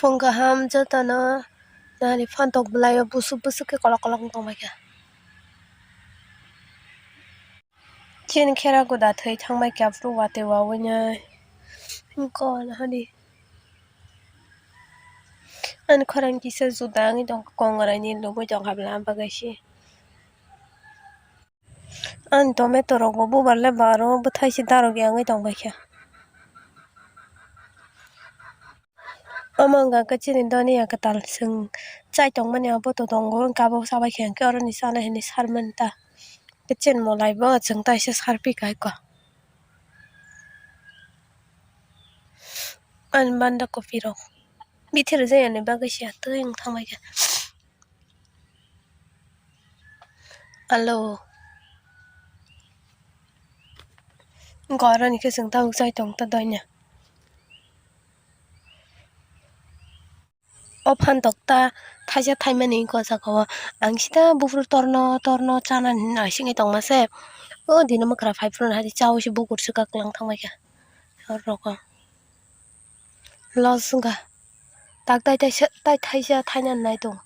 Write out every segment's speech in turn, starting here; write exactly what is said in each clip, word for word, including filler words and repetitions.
Phung kaham jotono nani phantok bwlaio busuk busuk khe kolok kolok wng tongbaikha. Chini khera guda thwi thangbaikha aphuru watwi wawinai. Ani khorang kisa juda wngwi tongkha, kongrai ni nugwi tongkha bwla bagwi se. Ani tomato rok bo bubar le baro bwthai se darok ya wngwi tongbaikha. Omo wngkha khe chini doniya kwtal chwng chai tongmani abo to tongo, wngkha abo chabaikha hwnkhe oroni chanai hinwi sarmani ta. Khe chini mwlai bo chwng taisa sarpikha eko. Ani banda kopi rok bithi rwjak yani bagwi se twi wng thangbaikha. Alo. Wngkha oroni khe chwng tabuk chai tong ta doina. O phantok ta thaisa thaimani wngkha o jaga o. Ang sida buphuru torno torno chanani hinwi naisingwi tongma se. O dino mwkhra phaiphuru hai chao se bukur swkak lang thangbaikha. Oro rok o. Loss wngkha. Tak tai taisa, tai thaisa thainani nai tongo.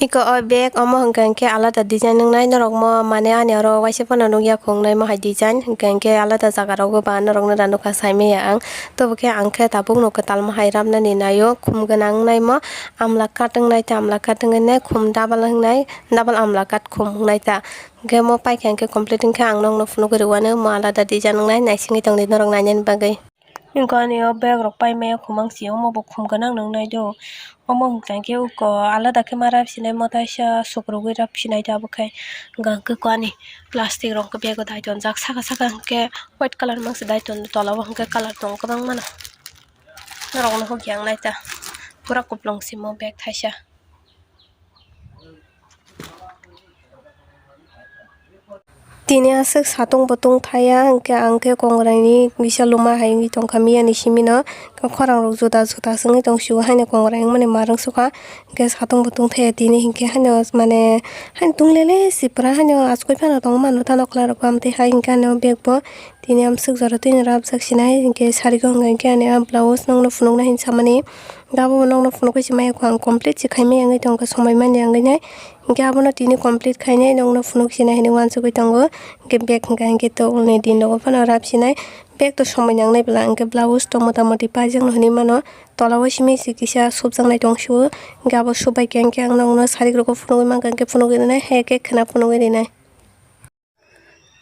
Iko o bag omo hwnkha hwnkhe alada design wngnai norokmo, mane ani oro waisa phano nukya khungnai mo hai design, hwnkha hwnkhe alada jaga rogo ba norokno da nukha saimanya ang. Tobo khe ang khe tabukno kwtalma hai rabnani naio, khum gwnang wngnai mo, amla cut wngnai ta, amla cut wngwi nai khum double wngnai, double amla cut khum wngnai ta. Hwnkhe mo paikha hwnkhe complete wngkhe ang nokno phunugwi rwano, mo alada design wngnai, naisingwi tongdi norok nainani bagwi. Wngkha ani o bag rok paimaya khumang si omo bo khum gwnang nungnai do. Omo hwnkha khe uko alada khe ma rap sinai, mo taisa sukrubwi rap sinai ta, abo khai hwnkha khe ani plastic rok khe bag o dai tonjak, saka saka hwnkhe white colour mangsi dai ton, tola o hwnkhe colour tongo kwbangma no. Norok no hukya wngnai ta, pura kuplung simo bag thaisa. Tini aswk satung bo tungthaya, hwnkhe ang khe kongrai ni kisa luma hai wngwi tongkha miya ni simi no, khorang rok juda juda se wngwi tong sio haino kongrai wngmani ma rwng sukha, hwnkhe satung bo tungthaya tini hinkhe haino mane haino tunglele sipra haino achukgwi phano tongmano ta nokla rok amtwi hai hwnkhe ano bag bo. Tini amswk jora twino rabjak sinai, hinkhe sarigwi hwnkha hinkhe ani ah blouse nokno phunuknai hinwi samani. Abo bo nokno phunukgwi se maya kho ang complete se khaimaya wngwi tongkha, somoi manya wngwi nai. Hinkhe abono tini complete khainai nokno phunuk sinai hinwi uansugwi tongo. Hinkhe bag hwnkha hinkhe to ulni din rogo phano rab sinai. Bag to somoi nangnai bwla, hinkhe blouse to mota moti paijakno hinwi mano. Tola o simi se kisa subjaknai tong sio. Hinkhe abo subbai khe hinkhe ang nokno sarik rogo phunugwi mankha, hinkhe phunugwi rinai, hai khe khwna phunugwi rinai.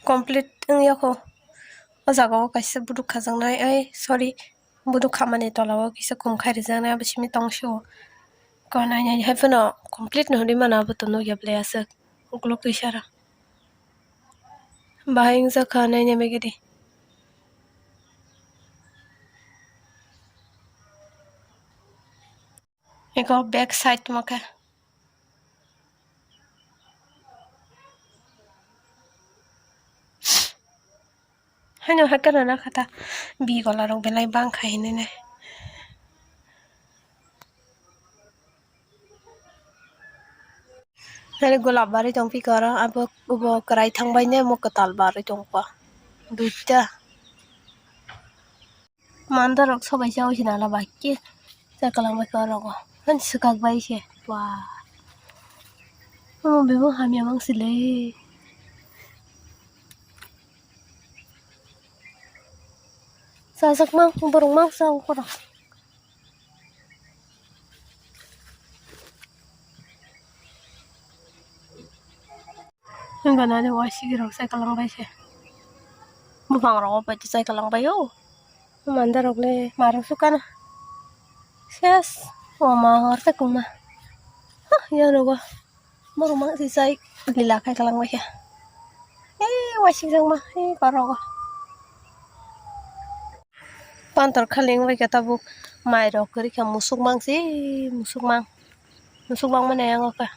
Complete wngya kho. O jaga o kaisa buduk khajaknai, ai, sorry, buduk khamani tola o kisa khum khai rijaknai, abo simi tong sio. Ko nai nai hai phano complete no hinwi mano, abo to nukya bwlai aswk. Ukulok twi sara. Bahai wngjakha, nai nai bagwi di. Eko back side mo khe. Haino hai kana na kha ta, bi gola rok belai bang kha hinwi nai. Nai golap barwi tong phika oro, abo bo kwrai thang bai nai mo kwtal barwi tong kha duita. Mandarok sobai chaui se nala bai khe chai kwlangbai khe oro go. Ani swkak bai se. Ba. Omo bebak hamya mang se le. Chajak mang, borok mang cha o borok. Wngkha nani waisik rok chai kwlangbai se. Buphang rok bai chai kwlangbai o. Mandarok le marok sukana. Ses. O ma hor ta kwma. Hah, ya rogo. Borok mang se chai lila khai kwlangbai khe. Ei waisik jakma, ei korogo. Pantor khali wngbai khe tabuk mai rok kwrwi kha musuk mang se, musuk mang. Musuk mang mani ayang o kha.